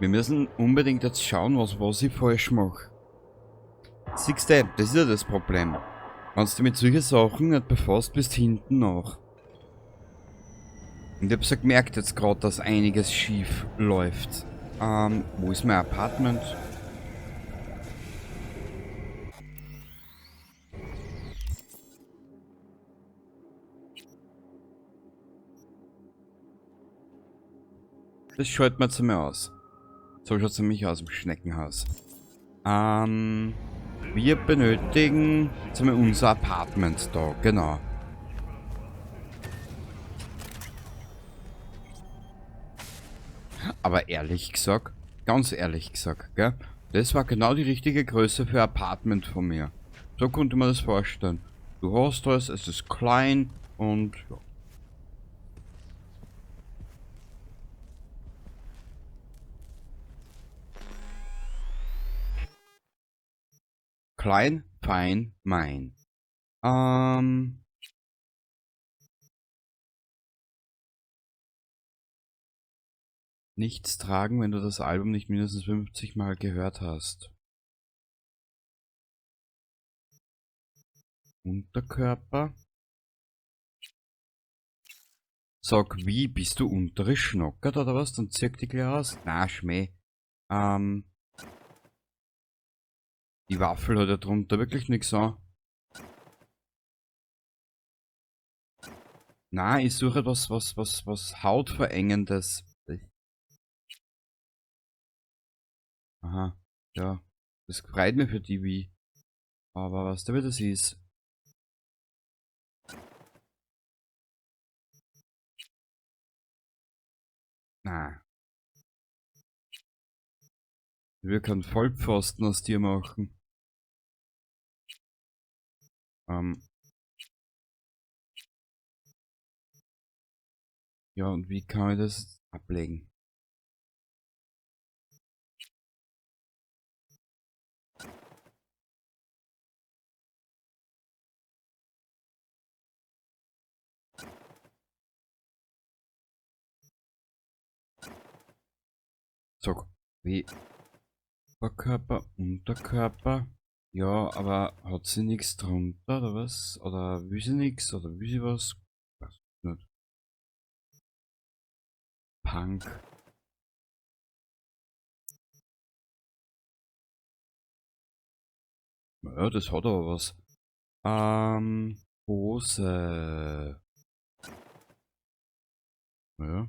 Wir müssen unbedingt jetzt schauen, was ich falsch mache. Siehst du, das ist ja das Problem. Wenn du mit solchen Sachen nicht befasst bist, hinten nach. Und ich hab's ja gemerkt jetzt gerade, dass einiges schief läuft. Wo ist mein Apartment? Das schalten wir jetzt einmal aus. So schaut's nämlich aus im Schneckenhaus. Wir benötigen jetzt einmal unser Apartment da, genau. Aber ehrlich gesagt, ganz ehrlich gesagt, gell? Das war genau die richtige Größe für Apartment von mir. So konnte man das vorstellen. Du hast das, es ist klein und ja. Klein, fein, mein. Nichts tragen, wenn du das Album nicht mindestens 50 Mal gehört hast. Unterkörper. Sag, wie, bist du untere Schnockert oder was? Dann zirk dich gleich aus. Na, Schmäh. Die Waffel hat ja drunter wirklich nix an. Na, ich suche etwas, was Hautverengendes. Aha, ja. Das freut mich für die wie. Aber was da wieder das ist. Na. Wir können Vollpfosten aus dir machen. Ja, und wie kann ich das ablegen? Sag, wie Oberkörper, Unterkörper. Ja, aber hat sie nix drunter oder was? Oder will sie nix? Oder will sie was? Weiß nicht. Punk. Ja, das hat aber was. Hose. Ja.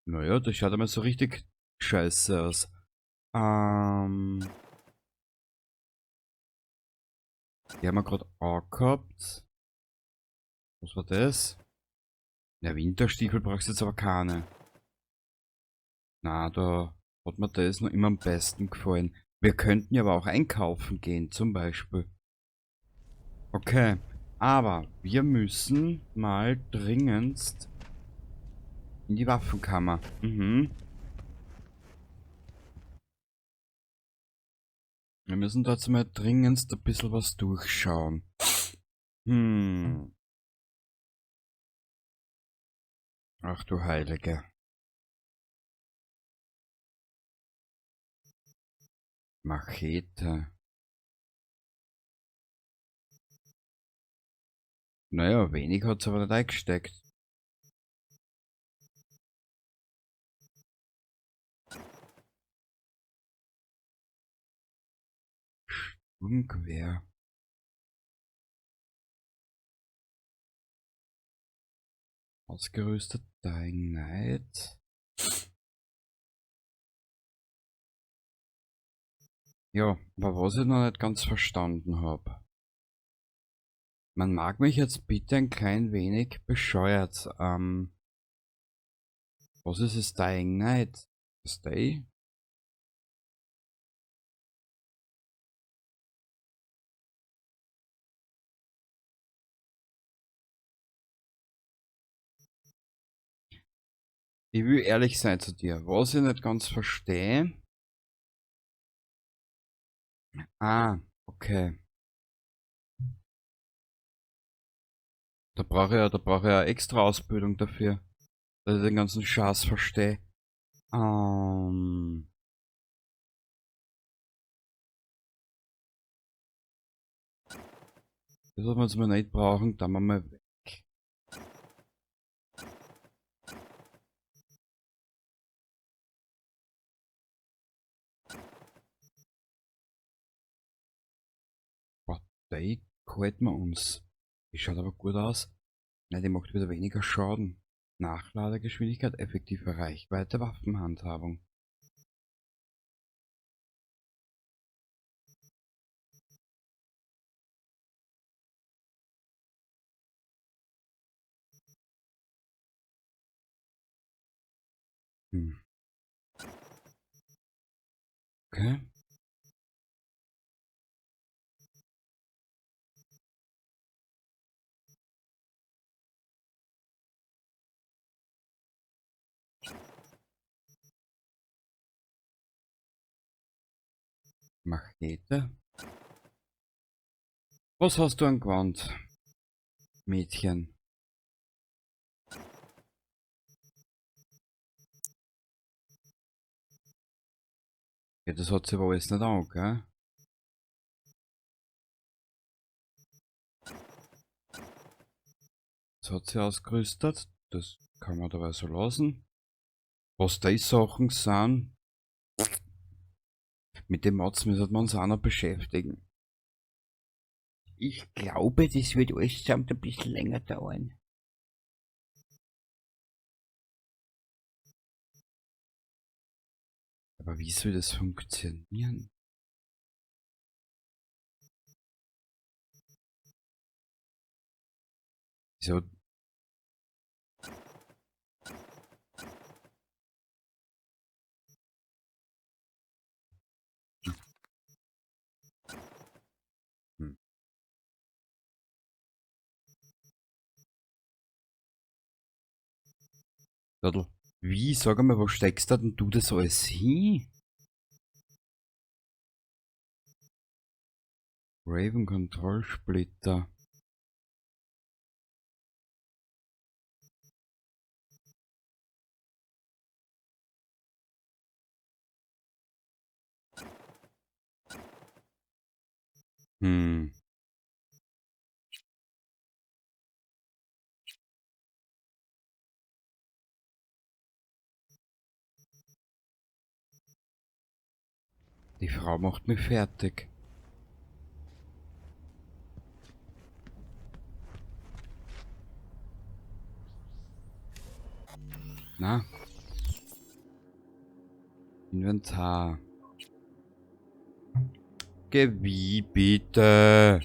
Naja, das schaut einmal so richtig scheiße aus. Die haben wir grad auch gehabt. Was war das? Na, Winterstiefel brauchst du jetzt aber keine. Na, da hat mir das noch immer am besten gefallen. Wir könnten ja aber auch einkaufen gehen, zum Beispiel. Okay, aber wir müssen mal dringendst in die Waffenkammer. Wir müssen da jetzt mal dringendst ein bisschen was durchschauen. Ach du Heilige. Machete. Naja, wenig hat's aber nicht eingesteckt. Sturmgewehr. Ausgerüstet Dying Night. Ja, aber was ich noch nicht ganz verstanden hab. Man mag mich jetzt bitte ein klein wenig bescheuert. Was ist es Dying Night? Stay? Ich will ehrlich sein zu dir. Was ich nicht ganz verstehe. Ah, okay. Da brauche ich ja extra Ausbildung dafür, dass ich den ganzen Scheiß verstehe. Das, was wir jetzt mal nicht brauchen, da machen wir weg. Boah, die halten wir uns. Die schaut aber gut aus. Nein, die macht wieder weniger Schaden. Nachladegeschwindigkeit, effektive Reichweite, Waffenhandhabung. Okay. Machete. Was hast du an Gewand, Mädchen? Ja, das hat sie aber alles nicht an, gell? Das hat sie ausgerüstet. Das kann man dabei so lassen. Was die Sachen sind, mit dem Mods müssen wir uns auch noch beschäftigen. Ich glaube, das wird alles zusammen ein bisschen länger dauern. Aber wie soll das funktionieren? Wieso? Wie, sag einmal, wo steckst denn du das alles hin? Raven Kontrollsplitter. Die Frau macht mich fertig. Na? Inventar. Geh, wie bitte?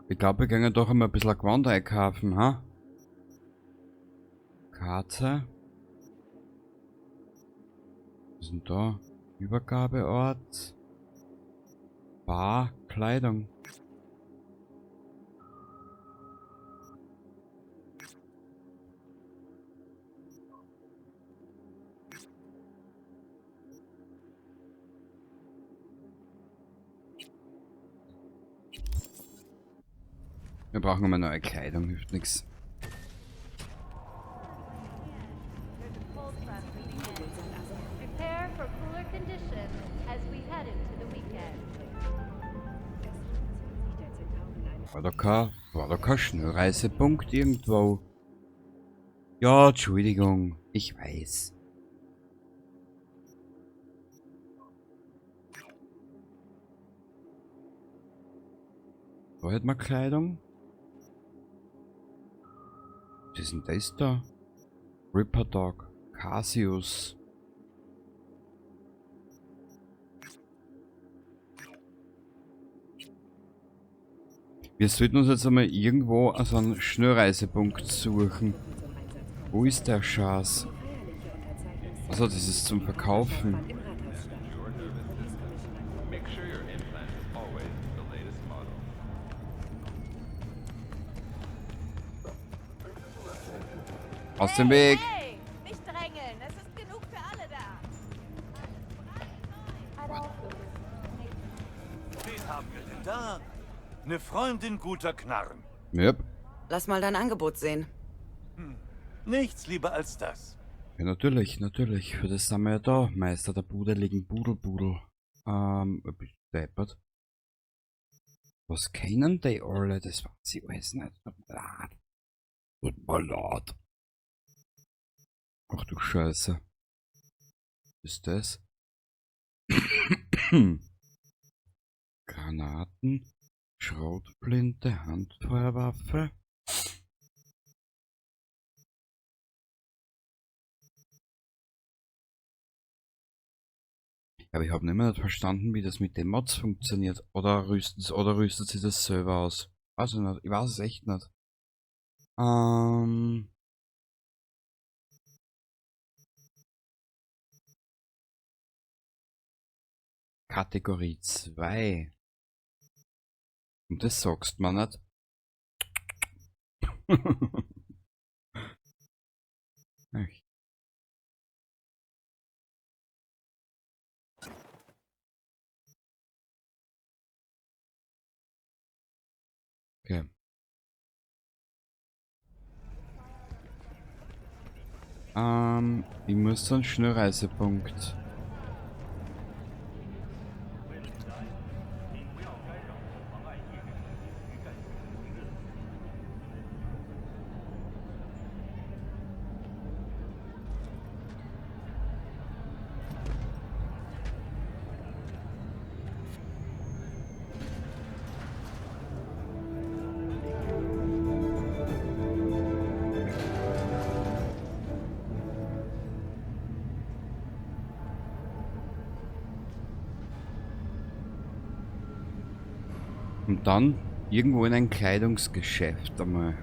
Ich glaub, wir gehen doch einmal ein bisschen Gewand einkaufen, ha? Karte. Was ist denn da? Übergabeort. Bar, Kleidung. Wir brauchen immer neue Kleidung, hilft nix. War da kein Schnellreisepunkt irgendwo? Ja, Entschuldigung, ich weiß. Wo hat man Kleidung? Was ist denn das da? Ripper Dog, Cassius. Wir sollten uns jetzt einmal irgendwo so einen Schnellreisepunkt suchen. Wo ist der Schatz? Also das ist zum Verkaufen. Aus dem Weg! Hey, nicht drängeln, es ist genug für alle da. Wen haben wir denn da? Freundin guter Knarren. Yep. Lass mal dein Angebot sehen. Nichts lieber als das. Ja, natürlich, natürlich. Für das sind wir ja da. Meister der pudeligen Pudelpudel. Bist du deppert? Was kennen die alle? Das weiß ich alles nicht. Tut mir leid. Tut mir leid. Ach du Scheiße. Was ist das? Granaten, Schrotflinte, Handfeuerwaffe. Aber ich habe nicht mehr verstanden, wie das mit den Mods funktioniert. Oder rüstet sie das selber aus? Weiß ich nicht. Ich weiß es echt nicht. Kategorie 2. Und das sagst man nicht. Ach. Okay. Ich muss zu einem Schnellreisepunkt. Und dann irgendwo in ein Kleidungsgeschäft einmal.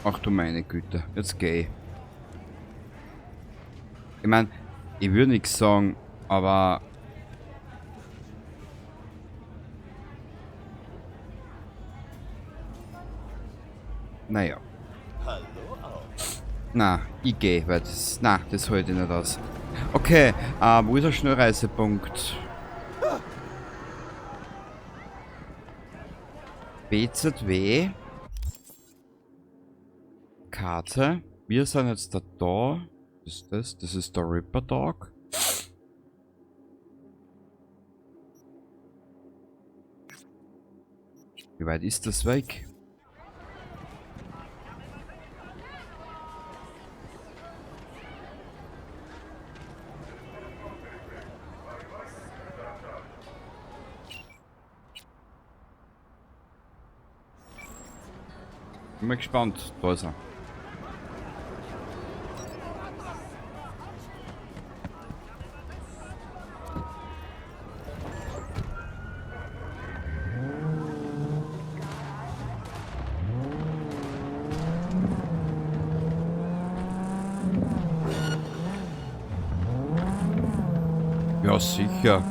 Ach du meine Güte, jetzt geh ich. Ich mein, ich würde nix sagen, aber... Naja. Hallo auch. Na, ich geh, weil das... Na, das halte ich nicht aus. Okay, wo ist der Schnellreisepunkt? BZW. Karte. Wir sind jetzt da. Was ist das? Das ist der Ripper Dog. Wie weit ist das weg? Bin mal gespannt. Da ist er. Ja, sicher.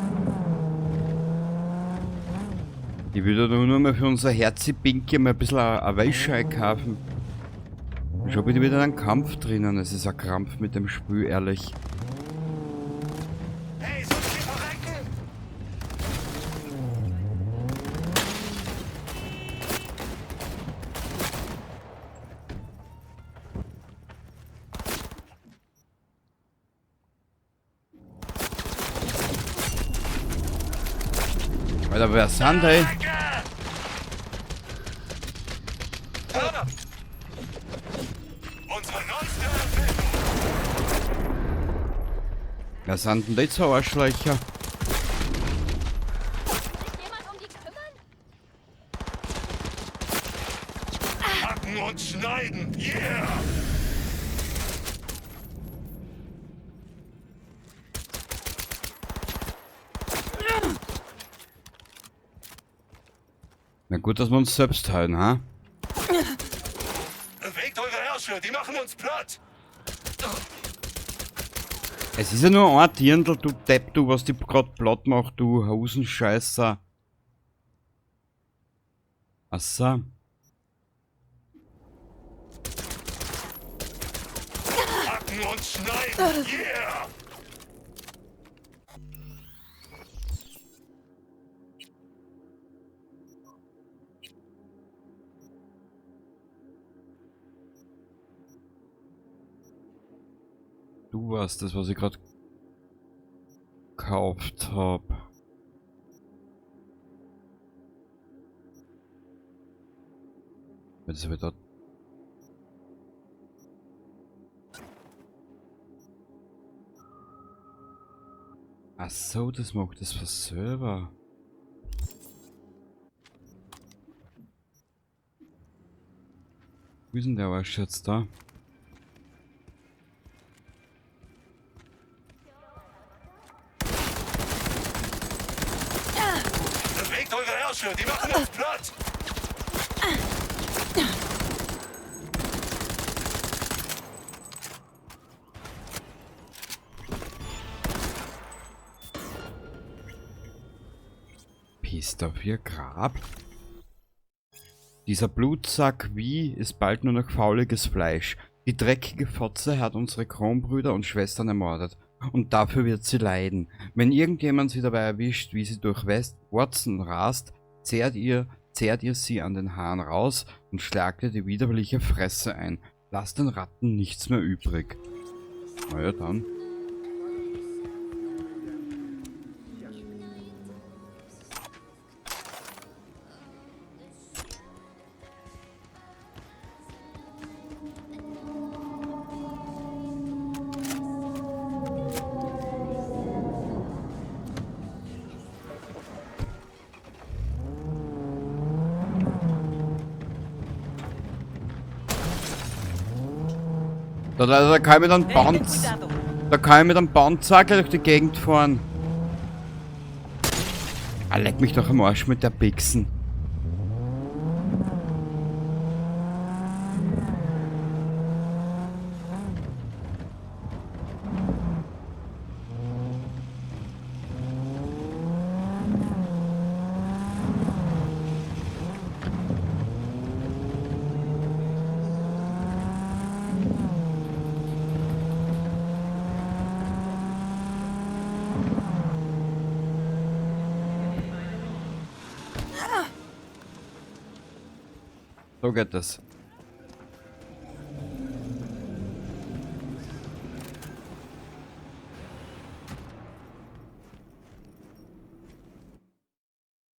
Ich würde da nur mal für unser Herzi-Pinky mal ein bisschen eine Wäsche kaufen. Schon bin ich wieder in einem Kampf drinnen. Es ist ein Krampf mit dem Spiel, ehrlich. Hey, soll ich verrecken? Alter, wer sind die? Unsere neueste Erfindung. Wer sind denn die zwei Arschlöcher? Sich jemand um die kümmern? Hacken und schneiden. Yeah! Na gut, dass wir uns selbst heilen, ha? Bewegt eure Ärsche, die machen uns platt! Es ist ja nur ein Dirndl, du Depp, du, was die grad platt macht, du Hosenscheißer. Ach so. Hacken und schneiden. Yeah! Du warst das, was ich gerade gekauft hab. Jetzt hab ich da. Ach so, das macht das von selber. Wo ist denn der Arsch jetzt da? Bewegt eure Ärsche, die machen uns platt. Pisst auf ihr Grab? Dieser Blutsack wie ist bald nur noch fauliges Fleisch. Die dreckige Fotze hat unsere Kronbrüder und Schwestern ermordet. Und dafür wird sie leiden. Wenn irgendjemand sie dabei erwischt, wie sie durch West Watson rast, zerrt ihr sie an den Haaren raus und schlagt ihr die widerliche Fresse ein. Lasst den Ratten nichts mehr übrig. Na ja, dann. Da kann ich mit einem Panzer, da kann ich mit einem Panzer gleich durch die Gegend fahren. Ah, leck mich doch am Arsch mit der Pixen. So geht das.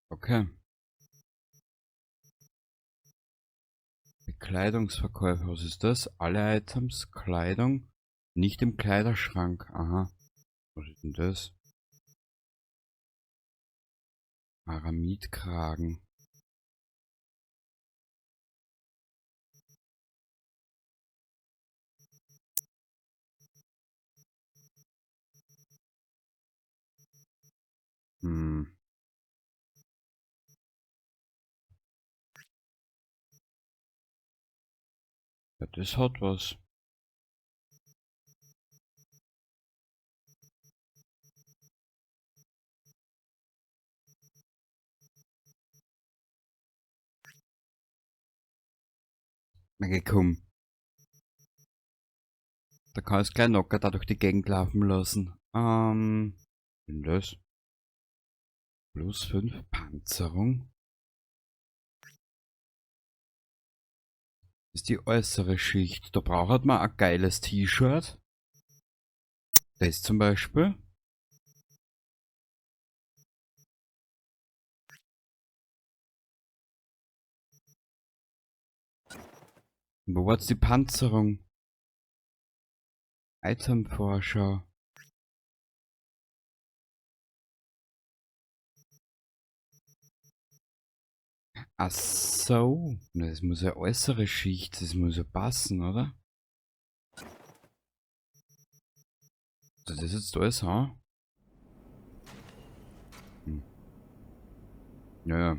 Okay. Bekleidungsverkäufer, was ist das? Alle Items, Kleidung, nicht im Kleiderschrank. Aha. Was ist denn das? Aramidkragen. Hm. Ja, das hat was. Na geh, komm. Da kann ich es gleich locker da durch die Gegend laufen lassen. Was ist das? Plus 5 Panzerung. Das ist die äußere Schicht. Da braucht man ein geiles T-Shirt. Das zum Beispiel. Wo war jetzt die Panzerung? Itemvorschau. Ach so. Na, das muss ja äußere Schicht, das muss ja passen, oder? Das ist jetzt alles, ha? Hm. Ja, ja.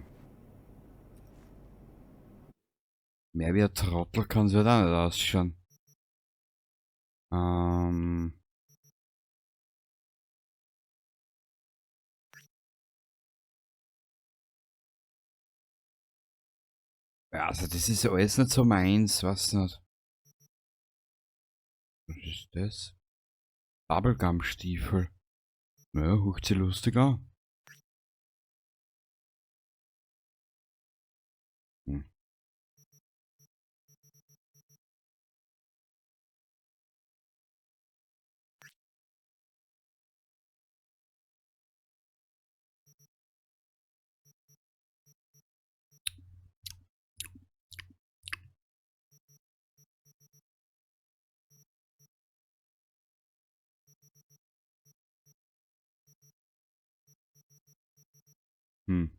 Mehr wie ein Trottel kann sie halt auch nicht ausschauen. Ja, also das ist ja alles nicht so meins, weiß nicht. Was ist das? Bubblegum-Stiefel. Naja, hucht sie lustig an. Hm. Hm.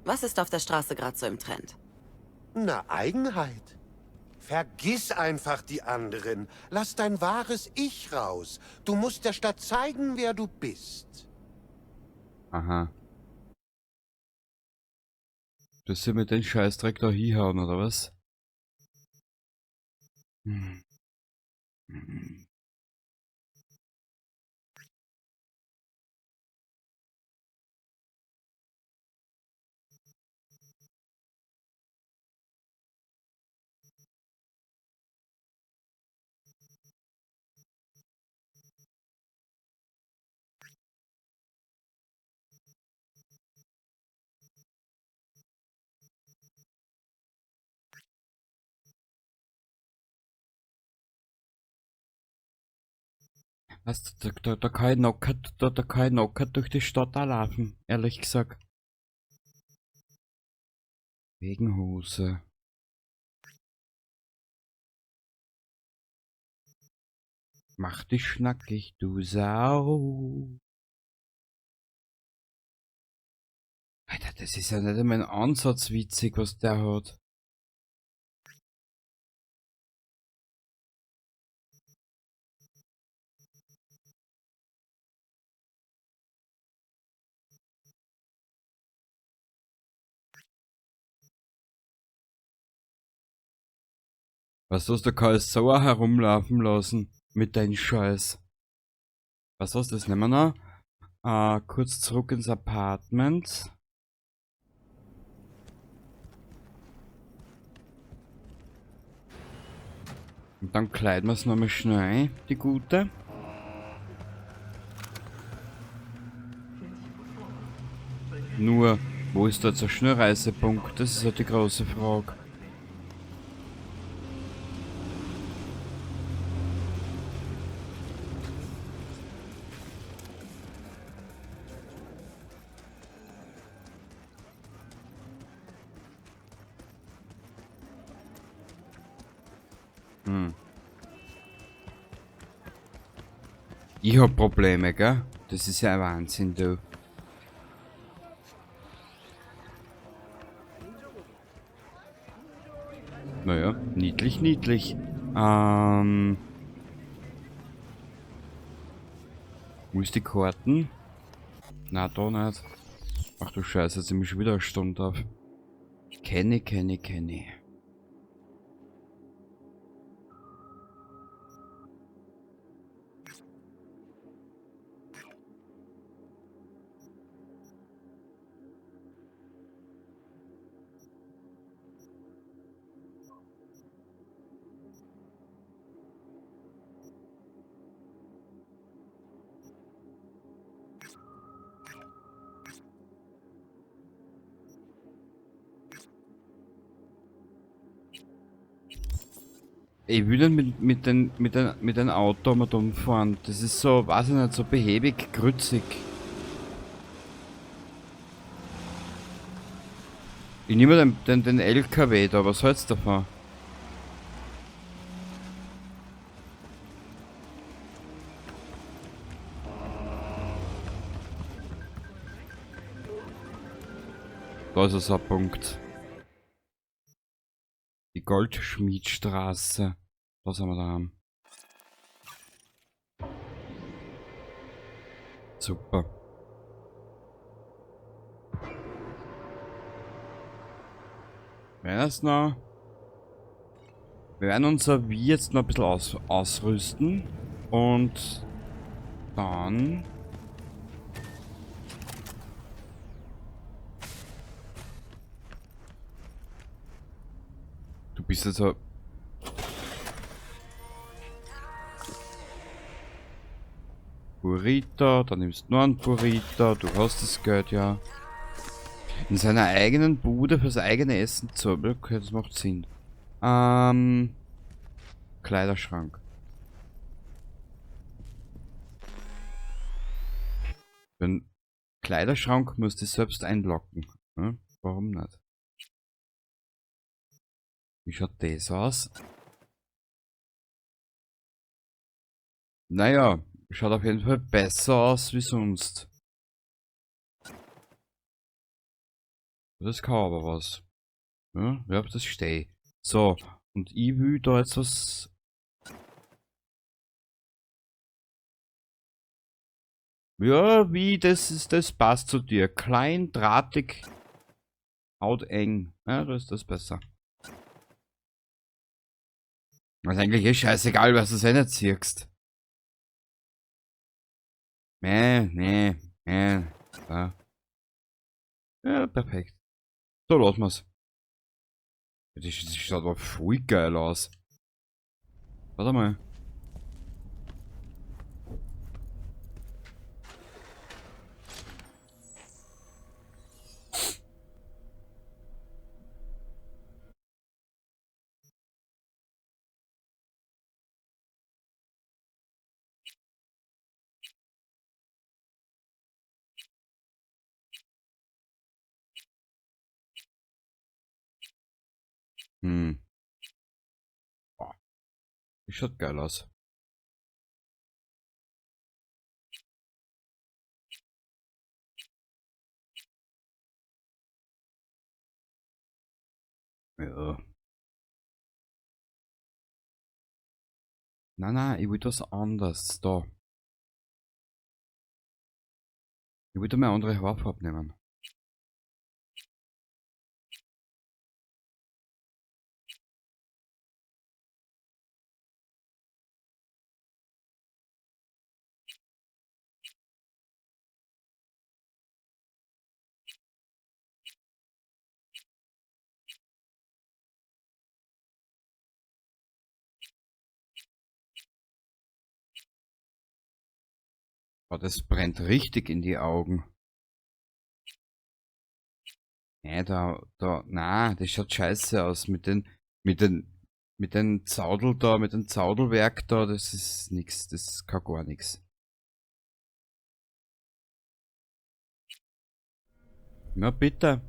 Was ist auf der Straße gerade so im Trend? Na, Eigenheit. Vergiss einfach die anderen. Lass dein wahres Ich raus. Du musst der Stadt zeigen, wer du bist. Aha. Das sie mit den Scheißdreck da hinhauen, oder was? Hm. Hm. Weißt du, da kann ich knockert, da kann ich knockert durch die Stadt auch laufen, ehrlich gesagt. Wegen Hose. Mach dich schnackig, du Sau. Alter, das ist ja nicht einmal ein Ansatz witzig, was der hat. Was hast du, da kannst so auch herumlaufen lassen mit deinem Scheiß. Was hast du, das nehmen wir noch. Kurz zurück ins Apartment. Und dann kleiden wir's nochmal schnell ein, die gute. Nur, wo ist da jetzt der Schnellreisepunkt? Das ist ja die große Frage. Hm. Ich hab Probleme, gell? Das ist ja ein Wahnsinn, du. Naja, niedlich, niedlich. Wo ist die Karten? Na, da nicht. Ach du Scheiße, jetzt sind wir schon wieder eine Stunde auf. Kenny, Kenny, Kenny. Ich will nicht mit den Auto mal umfahren. Das ist so, weiß ich nicht, so behäbig, grützig. Ich nehme den LKW da, was hältst du davon? Da ist es ein Punkt. Die Goldschmiedstraße. Was haben wir da? Super. Wer ist noch? Wir werden unser Wii jetzt noch ein bisschen ausrüsten. Und dann bist also... Burrito, dann nimmst du nur einen Burrito, du hast das Geld ja. In seiner eigenen Bude fürs eigene Essen zu. Okay, das macht Sinn. Kleiderschrank. Den Kleiderschrank musst du selbst einlocken. Hm? Warum nicht? Wie schaut das aus? Naja, schaut auf jeden Fall besser aus wie sonst. Das kann aber was. Ja, ja, das steht. So, und ich will da jetzt was... Ja, wie, das ist, das passt zu dir. Klein, drahtig, hauteng. Ja, da ist das besser. Das ist eigentlich eh scheißegal, was du eh nicht siehst. Nee, nee, nee. Ja. Ja, perfekt. So, lassen wir's. Das schaut aber voll geil aus. Warte mal. Hm. Boah. Das schaut geil aus. Ja. Nein, nein, ich will das anders. Da. Ich will da mal andere Haarfarbe nehmen. Oh, das brennt richtig in die Augen. Nee, na, das schaut scheiße aus mit den Zaudel da, mit dem Zaudelwerk da, das ist nix, das kann gar nix. Na bitte,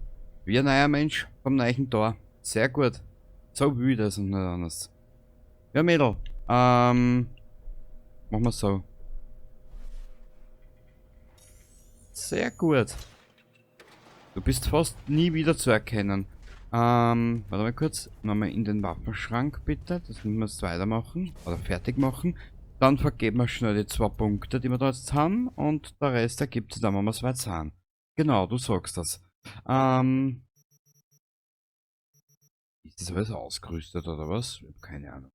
wie ein neuer Mensch vom neuen Tor. Sehr gut. So will ich das und nicht anders. Ja, Mädel, machen wir so. Sehr gut. Du bist fast nie wieder zu erkennen. Warte mal kurz. Nochmal in den Waffenschrank bitte. Das müssen wir jetzt weitermachen. Oder fertig machen. Dann vergeben wir schnell die 2 Punkte, die wir da jetzt haben. Und der Rest ergibt sich dann, wenn wir es weit sind. Genau, du sagst das. Ist das alles ausgerüstet oder was? Ich hab keine Ahnung.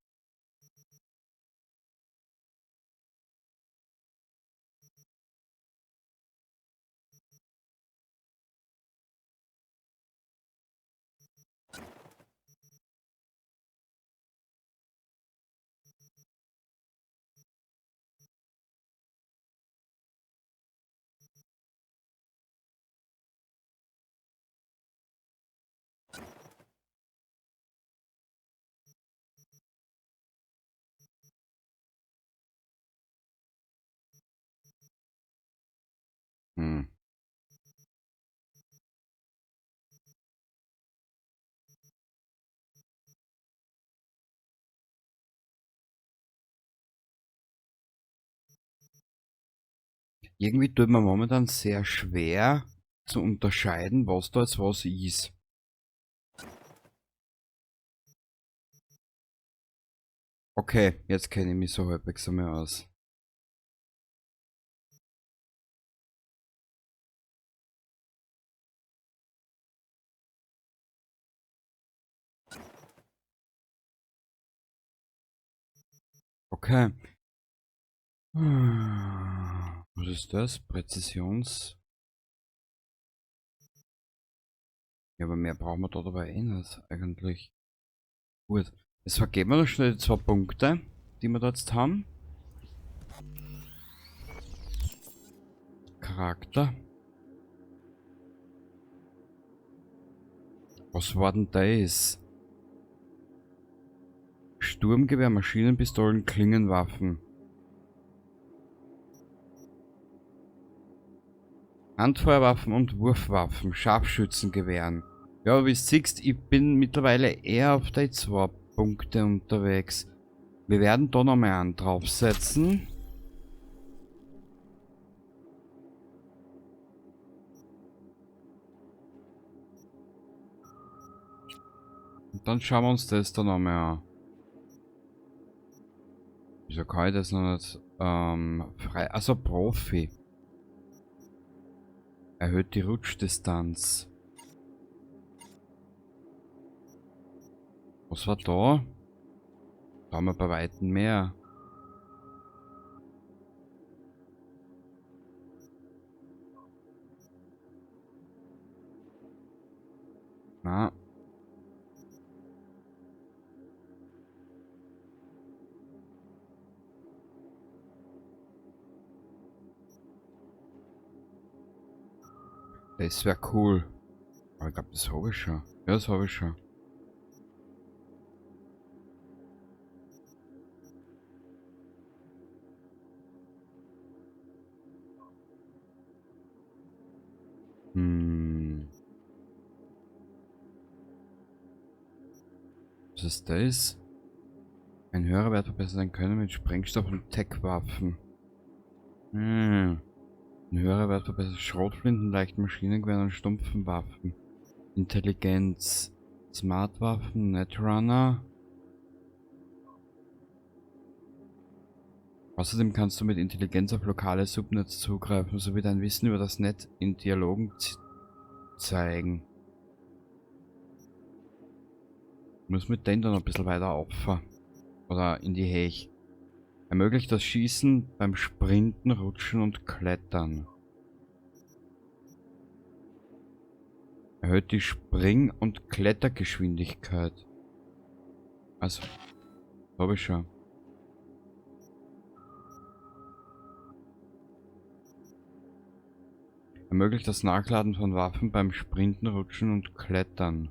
Hm. Irgendwie tut man momentan sehr schwer zu unterscheiden, was da jetzt was ist. Okay, jetzt kenne ich mich so halbwegs einmal aus. Okay. Was ist das? Präzisions. Ja, aber mehr brauchen wir da dabei eh nicht, eigentlich. Gut. Jetzt vergeben wir noch schnell die 2 Punkte, die wir da jetzt haben. Charakter. Was war denn das? Sturmgewehr, Maschinenpistolen, Klingenwaffen. Handfeuerwaffen und Wurfwaffen, Scharfschützengewehren. Ja, wie du siehst, ich bin mittlerweile eher auf die 2 Punkte unterwegs. Wir werden da nochmal einen draufsetzen. Und dann schauen wir uns das da nochmal an. Wieso kann ich das noch nicht frei? Also Profi. Erhöht die Rutschdistanz. Was war da? Da haben wir bei weitem mehr. Na. Das wär cool. Aber ich glaub, das hab ich schon. Ja, das hab ich schon. Was ist das? Ein höherer Wert verbessert sein können mit Sprengstoff und Tech-Waffen. Ein höherer Wert verbessert Schrotflinten, leichten Maschinengewehren und stumpfen Waffen. Intelligenz. Smartwaffen, Netrunner. Außerdem kannst du mit Intelligenz auf lokale Subnetz zugreifen, sowie dein Wissen über das Netz in Dialogen zeigen. Ich muss mit denen dann noch ein bisschen weiter opfern. Oder in die Hech. Ermöglicht das Schießen beim Sprinten, Rutschen und Klettern. Erhöht die Spring- und Klettergeschwindigkeit. Also, hab ich schon. Ermöglicht das Nachladen von Waffen beim Sprinten, Rutschen und Klettern.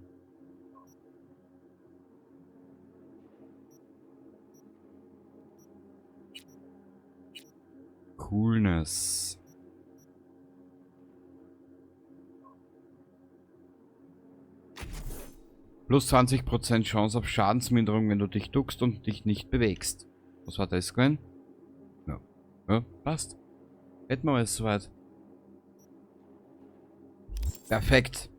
Coolness. Plus 20% Chance auf Schadensminderung, wenn du dich duckst und dich nicht bewegst. Was war das gewesen? Ja. Ja, passt. Hätten wir alles soweit. Perfekt.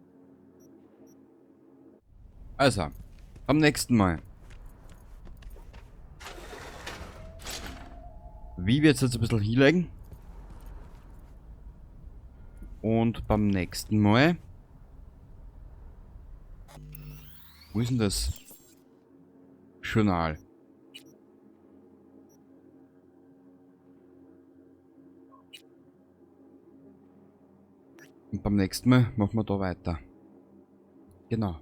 Also, am nächsten Mal. Wie wird's jetzt ein bisschen hinlegen? Und beim nächsten Mal. Wo ist denn das? Journal. Und beim nächsten Mal machen wir da weiter. Genau.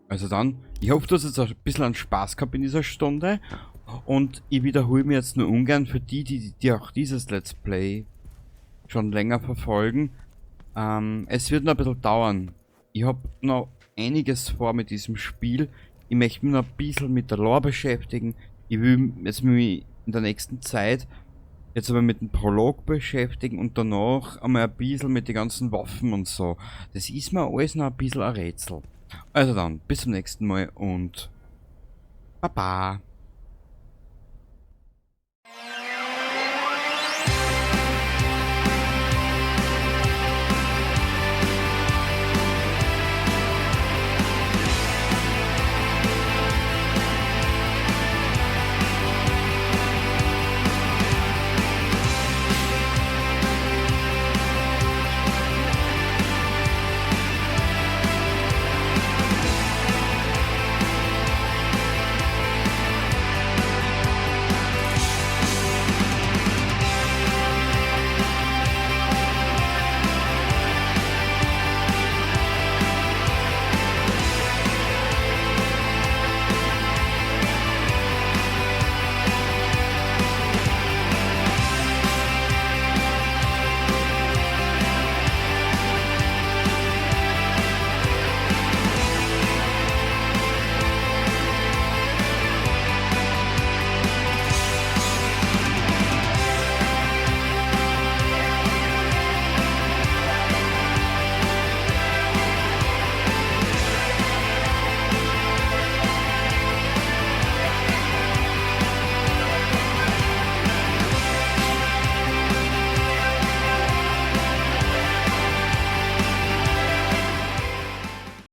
Also dann, ich hoffe, du hast jetzt auch ein bisschen Spaß gehabt in dieser Stunde. Und ich wiederhole mir jetzt nur ungern für die, die auch dieses Let's Play schon länger verfolgen. Es wird noch ein bisschen dauern. Ich hab noch einiges vor mit diesem Spiel. Ich möchte mich noch ein bisschen mit der Lore beschäftigen. Ich will jetzt mich in der nächsten Zeit jetzt aber mit dem Prolog beschäftigen und danach einmal ein bisschen mit den ganzen Waffen und so. Das ist mir alles noch ein bisschen ein Rätsel. Also dann, bis zum nächsten Mal und Baba.